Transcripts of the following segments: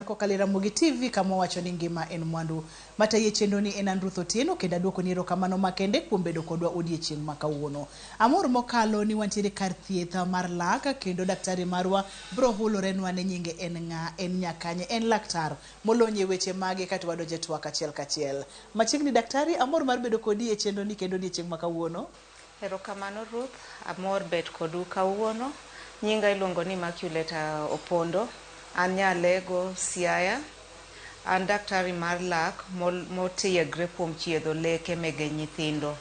Kokalo e Ramogi TV kama wawacho ni ngima en mwandu. Matayi e chenro ni en an Ruth Otieno kendo aduokoni erokamano makende kuom bedo kodwa odiechieng' ma kawuono. Amor mokalo ni wantiere kar thieth mar lak kendo daktari marwa bro hulorenwa ni nyinge en ng'a, en nyakanye, en laktar molony e weche mage kaeto wadonjo e twak achiel kachiel. Machiegni daktari, amor mar bedo kodi e chenro ni kendo odiechieng' ma kawuono. Erokamano Ruth, amor bet kodu kawuono. Nyinga iluongo ni Immaculate Opondo. An Nyalego, Siaya. An daktari mar lak motiegre kuom chiedho leke mege nyithindo.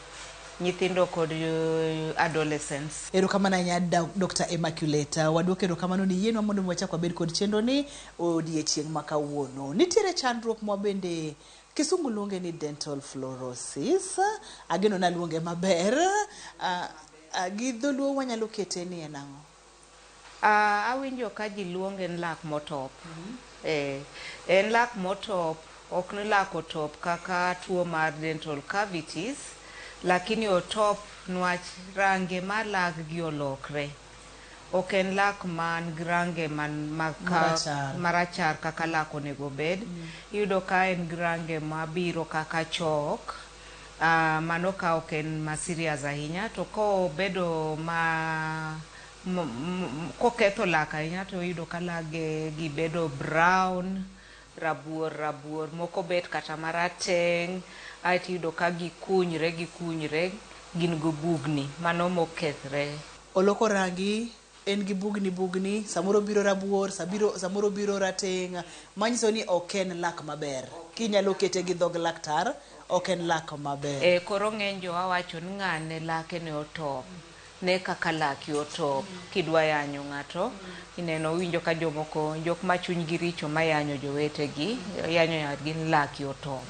Nyithindo kod adolescents. Erokamano ahinya Dr. Immaculate. Waduoko erokamano ni yienwa mondo mi wachak wabed kod chenro ni odiechieng' ma kawuono. Nitiere chandruok mwa bende Kisungu luonge ni dental fluorosis. Ageno naluonge maber. Gi dholuo wanyalo kete ni en ang'o? Awinjo ka ji luonge ni lak motop. En lak motop, ok ni lak otop kaka tuo mar dental cavities, lakini otop nwach range mar lag gi olokre. Ok en lak man gi range man Marachar. Marachar kaka lak onego bed. Iyudo ka en gi range mabiro kaka chok. Mano ka ok en ma serious ahinya, to kobedo ma koketho lak ahinya to iyudo ka lage gi bedo brown, rabuor rabuor, moko bet kata marateng', aeto iyudo ka gikunyre gikunyre, gin gi bugni, mano mokethre. Oloko rangi, en gi bugni bugni, samoro biro rabuor, samoro biro rateng', manyiso ni ok en lak maber. Kinyalo kete gi dhog laktar, ok en lak maber. Koro ng'eny jowa wacho ni ng'ane lake ne otop. Ne kaka laki otop. Kidwa yanyo ng'ato, ineno winjo ka jomoko, jok ma chunygi richo mayanyo jowetegi, yanyo nyawadgi ni laki otop.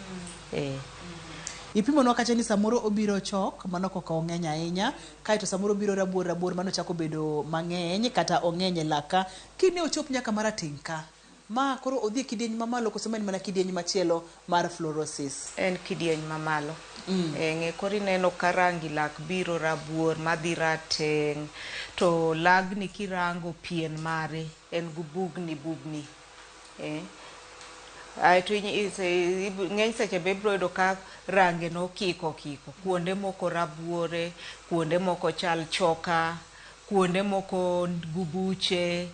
Ipimonwa kacha ni samoro obiro chok, mano koka ong'eny ahinya, kaeto samoro obiro rabuor rabuor, mano chako bedo mang'eny kata ong'eny e lak ka. Kine ochop nyaka marateng' ka, ma koro odhi e kidieny mamalo koso ma en mana kidieny machielo mar fluorosis? En kidieny mamalo. Ng'e koro ineno ka rangi lak biro rabuor madhi rateng', to lagni kirango pien mare en gi bugni bugni. Aeto ng'eny seche be ibiro yudo ka range nokiko okiko, kuonde moko rabuore, kuonde moko chal choka, kuonde moko gubuche.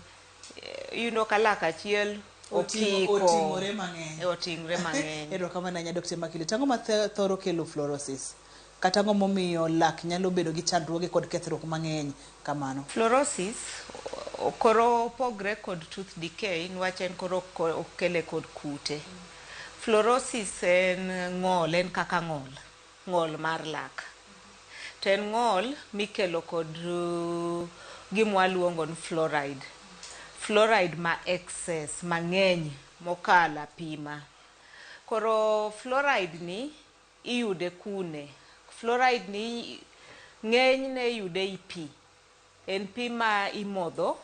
Iyudo ka lak achiel okiko. Oting'ore mang'eny. Oting're mang'eny. Erokamano ahinya Dr. Immaculate. Ang'o ma thoro kelo fluorosis? Kata ang'o momiyo lak nyalo bedo gi chandruoge kod kethruok mang'eny kamano? Fluorosis koro opogre kod tooth decay niwach en koro okele kod kute. Fluorosis en ng'ol, en kaka ng'ol, ng'ol mar lak. To en ng'ol mikelo kod gima waluongo ni fluoride. Fluoride ma excess, mang'eny mokalo apima. Koro fluoride ni iyude kune? Fluoride ni ng'enyne iyude ei pi. En pi ma imodho,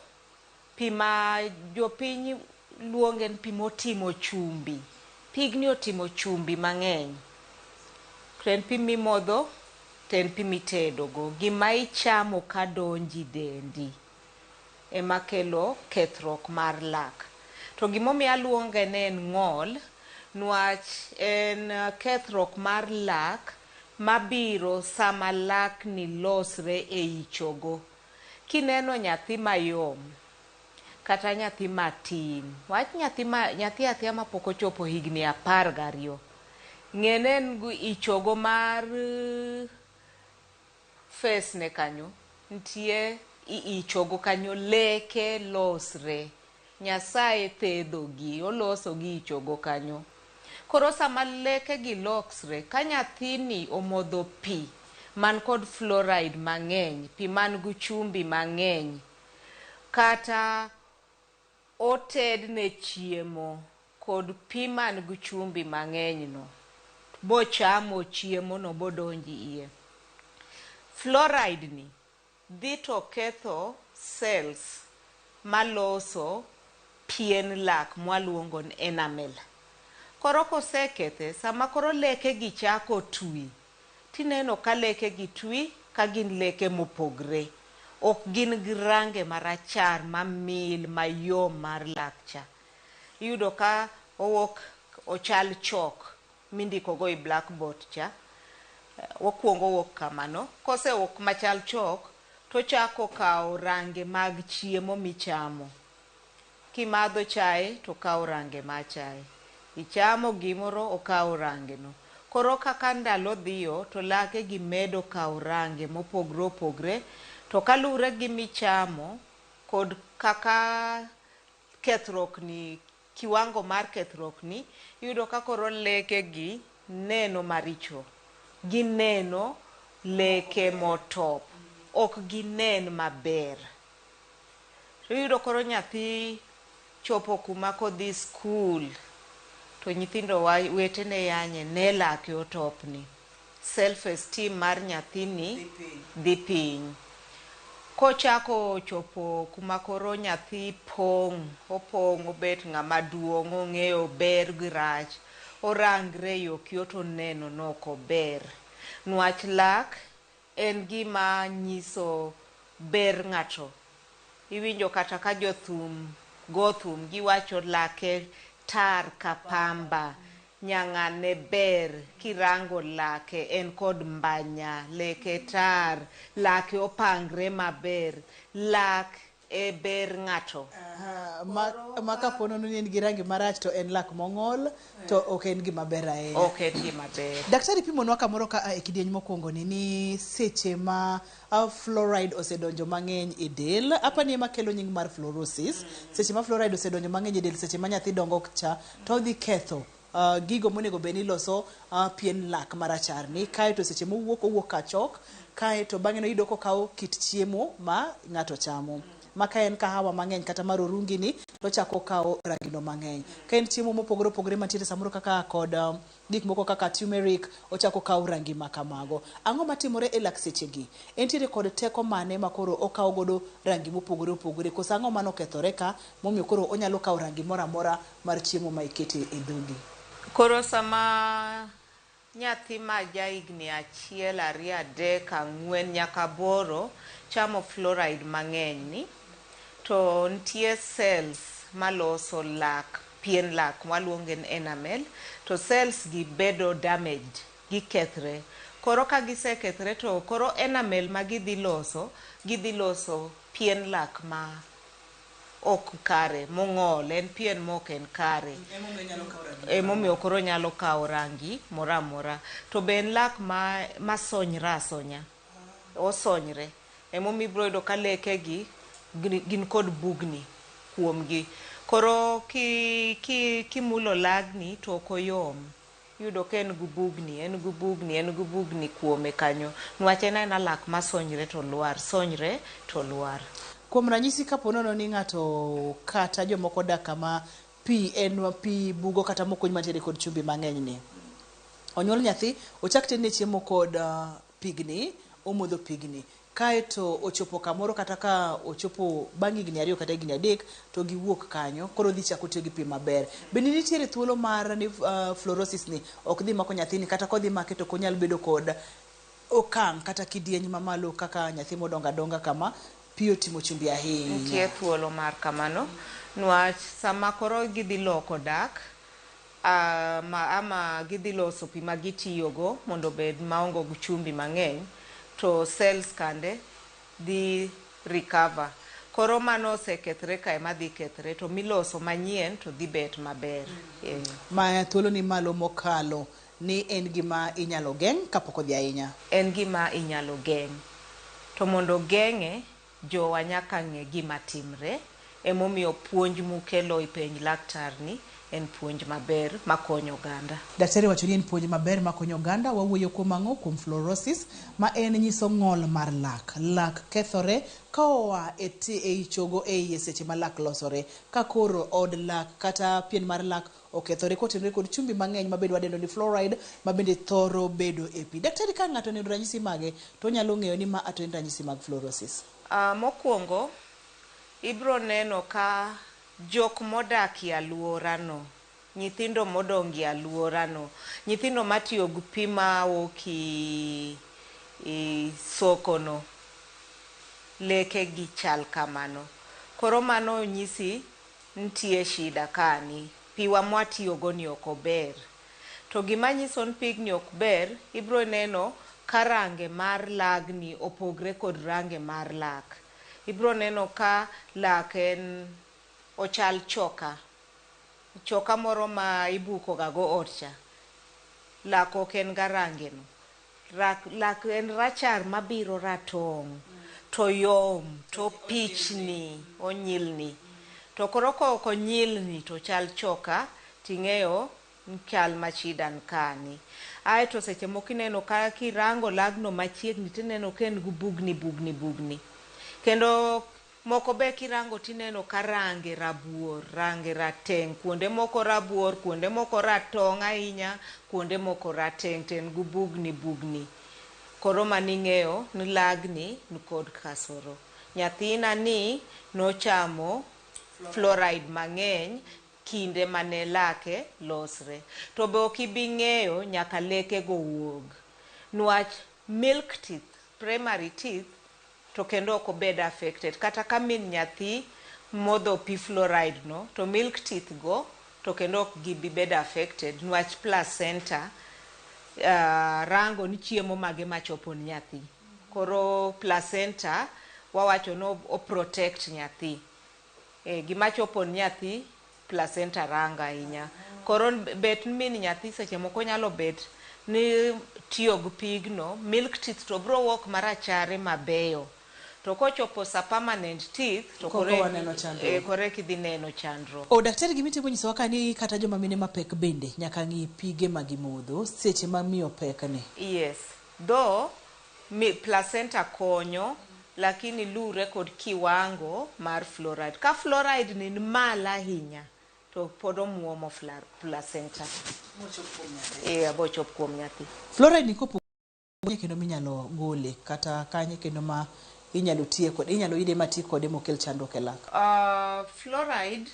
pi ma jopiny luonge ni pi motimo chumbi. Pigni otimo chumbi mang'eny. To en pi mimodho, to en pi mitedogo. Gima ichamo kadonji dendi ema kelo kethruok mar lak. To gimomiyo aluonge ni en ng'ol, nwach en kethruok mar lak mabiro sama lakni losre ei chogo. Kineno nyathi mayom, kata nyathi matin, wach nyathi ma nyathi athiya mapok ochopo higni 12, ng'e ni en gi ichogo mar face ne kanyo, nitie ichogo kanyo leke losre. Nyasaye thedho gi, oloso gi ichogo kanyo. Koro sama leke gi losre, ka nyathini omodho pi man kod fluoride mang'eny, pi man gi chumbi mang'eny, kata otedne chiemo kod pi man gi chumbi mang'eny no, bochamo chiemo no bodonji iye. Fluoride ni dhi to ketho cells maloso pien lak mwaluongo ni enamel. Koro kosekethe, sama koro leke gi chako twi, tineno ka leke gi twi ka gin leke mopogre. Ok gin gi range marachar mamil mayom mar lak cha. Iyudo ka owuok ochal chok mindiko go e blackboard cha. Okwongo owuok kamano. Kosewuok machal chok, tochako kawo range mag chiemo michamo. Kimadho chae to okawo range mar chae. Ichamo gimoro okawo range no. Koro kaka ndalo dhiyo to lake gi medo kawo range mopogre opogre. To kalure gi michamo kod kaka kethruok ni kiwango mar kethruok ni iyudo ka koro leke gi neno maricho. Gineno leke motop. Ok ginen maber. To iyudo koro nyathi chopo kuma kodhi skul to nyithindo wetene yanye ne lake otopni. Self esteem mar nyathini dhi piny. Kochako chopo kuma koro nyathi pong', opong' obet ng'ama duong' ong'eyo ber gi rach. Orangre e kio to oneno ni ok ober. Nwach lak en gima nyiso ber ng'ato. Iwinjo kata ka jothum go thum giwacho lake tar ka pamba. Nyang'ane ber kirango lake en kod mbanya, leke tar, lake opangre maber. Lak e ber ng'ato. Ma kapo nono ni en gi rangi marach to en lak mong'ol to ok en gima ber ahinya. Ok en gima ber. Daktari pimonwa kamoro ka e kidieny mokwongo ni seche ma fluoride osedonjo mang'eny e del, apani ema kelo nying mar fluorosis. Seche ma fluoride osedonjo mang'eny e del, seche ma nyathi dongo cha, to odhi ketho gigo monego bed ni loso pien lak marachar ni, kaeto seche mowuok owuok ka chok, kaeto bang'e no iyudo kokawo kit chiemo ma ng'ato chamo. Ma ka en kahawa mang'eny kata mar orungi ni, to ochako okawo rangino mang'eny. Ka en chiemo mopogore opogore mantiere samoro kaka kod gik moko kaka turmeric, ochako okawo rangi ma kamago. Ang'o matimore e lak sechegi? Entiere kod teko mane ma koro okawo godo rangi mopogore opogore? Koso ang'o mane okethore ka momiyo koro onyalo kawo rangi moro amora mar chiemo ma ikete e dhogi? Koro sama nyathi ma ja higni 1, 2, 3, 4 nyaka 8 chamo fluoride mang'eny ni, to nitie cells maloso lak, pien lak waluonge ni enamel, to cells gi bedo damaged, gikethre. Koro ka gisekethre to koro enamel ma gidhi loso, gidhi loso pien lak ma ok kare, mong'ol, en pien mok en kare. Emomiyo koro nyalo kawo rangi moro amora. To be en lak ma sonyre asonya. Osonyre. Emomiyo ibiro yudo ka leke gi gin kod bugni kuomgi. Koro kimulo lagni to ok oyom. Iyudo ka en gi bugni, en gi bugni, en gi bugni kuome kanyo. Niwach en aena lak masonyre to lwar, sonyre to lwar. Kuom ranyisi kapo nono ni ng'ato kata jomoko odak kama pi en pi bugo kata mokuny mantiere kod chumbi mang'eny ni. Onyuol nyathi, ochak tedne chiemo kod pigni, omodho pigni. Kaeto ochopo kamoro kata ka ochopo bang' higni 2 kata higni 3 to giwuok kanyo, koro odhi chako tiyo gi pi maber. Bende nitiere thuolo mar ni fluorosis ni ok dhi mako nyathini kata kodhi make to ok onyal bedo kod okang' kata kidieny mamalo kaka nyathi modongo adonga kama pi otimo chumbi ahinya. Nitie thuolo mar kamano, niwach sama koro gidhi loko dak, ama gidhi loso pi ma gitiyogo mondo obed maonge gi chumbi mang'eny, to cells kande dhi recover. Koro mano osekethre kae madhi kethre, to miloso manyien to dhi bet maber. Ma thuolo ni malo mokalo ni en gima inyalo geng' kapok odhi ahinya. En gima inyalo geng'. To mondo geng'e, jowa nyaka ng'e gima timre. Emomiyo puonj mukelo e penj laktar ni en puonj maber makonyo oganda. Daktari wacho ni en puonj maber makonyo oganda. Wawuoyo kuom ang'o? Kuom fluorosis, ma en nyiso ng'ol mar lak. Lak kethore ka oa e chogo e iye seche ma lak losore. Ka koro od lak kata pien mar lak okethore kotenore kod chumbi mang'eny mabende wadendo ni fluoride mabende thoro bedo e pi. Daktari, ka ng'ato oneno ranyisi mage to onyalo ng'eyo ni ma to en ranyisi mag fluorosis? Mokwongo, ibro neno ka jok modak e alworano, nyithindo modongo e alworano, nyithindo matiyo gi pi mawuok e sokono, leke gi chal kamano. Koro mano nyisi nitie shida kani. Piwa mwatiyogo ni ok ober. To gima nyiso ni pigni ok ber, ibiro neno ka range mar lagni opogre kod range mar lak. Ibiro neno ka lak en ochal choka. Choka moro ma ibuko ga go ot cha. Lak ok en ga range no. Lak en rachar mabiro ratong'. To yom, to pichni, onyilni. To koro ka ok onyilni to chal choka, ting'eyo chal machida nikani. Aeto seche moko ineno ka kirango lagno machiegni tineno ka en gi bugni bugni bugni. Kendo moko be kirango tineno ka range rabuor, range rateng', kuonde moko rabuor, kuonde moko ratong' ahinya, kuonde moko rateng' to en gi bugni bugni. Koro mano ing'eyo ni lagni nikod kasoro. Nyathina ni nochamo fluoride mang'eny kinde mane lake losre. To be ok ibi ng'eyo nyaka leke go wuog. Nwach milk teeth, primary teeth, to kendo ok obed affected. Kata ka min nyathi modho pi fluoride no, to milk teeth go to kendo ok gibi bedo affected. Nwach placenta rango ni chiemo mage machopo ne nyathi. Koro placenta wawacho ni o protect nyathi. Gima chopo ne nyathi placenta rango ahinya. Koro bet min nyathi seche moko nyalo bet ni tiyo gi pigno, milk teeth to biro wuok marachare mabeyo. To kochopo sa permanent teeth to Koko waneno chandruok. Koro eka idhi neno chandruok. O daktari gimitimo nyisowa ka ni kata joma mine mapek bende nyaka ng'i pige ma gimodho seche ma miyo pek ni. Yes. Though placenta konyo lakini lure kod kiwango mar fluoride. Ka fluoride ni malo ahinya to pod omuomo placenta. Bochop kuom nyathi. Fluoride ni kopo kendo minyalo gole kata kanye kendo ma inyalo tiye kode, inyalo yude mati kode mokel chandruok e lak. Fluoride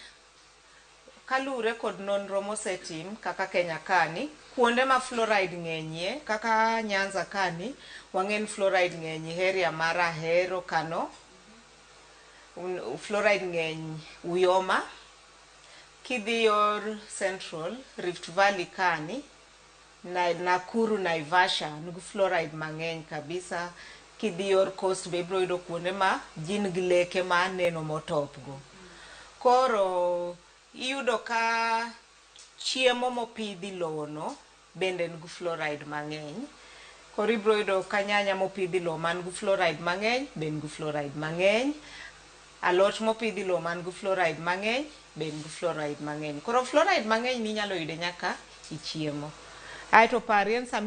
kaluwore kod nonro mosetim kaka Kenya kani, kuonde ma fluoride ng'enyie kaka Nyanza kani, wang'e ni fluoride ng'eny area mar Ahero Kano, fluoride ng'eny Uyoma, kidhi yor Central Rift Valley kani, Nakuru Naivasha nigi fluoride mang'eny kabisa. Kidhi yor Coast be ibiro yudo kuonde ma ji nigi leke ma neno motop go. Koro iyudo ka chiemo mopidhi lowo no bende nigi fluoride mang'eny. Koro ibiro yudo ka nyanya mopidhi lowo man gi fluoride mang'eny be nigi fluoride mang'eny. Alot mopidhi lowo man gi fluoride mang'eny be nigi fluoride mang'eny. Koro fluoride mang'eny ni inyalo yude nyaka e chiemo. Aeto parie ni sama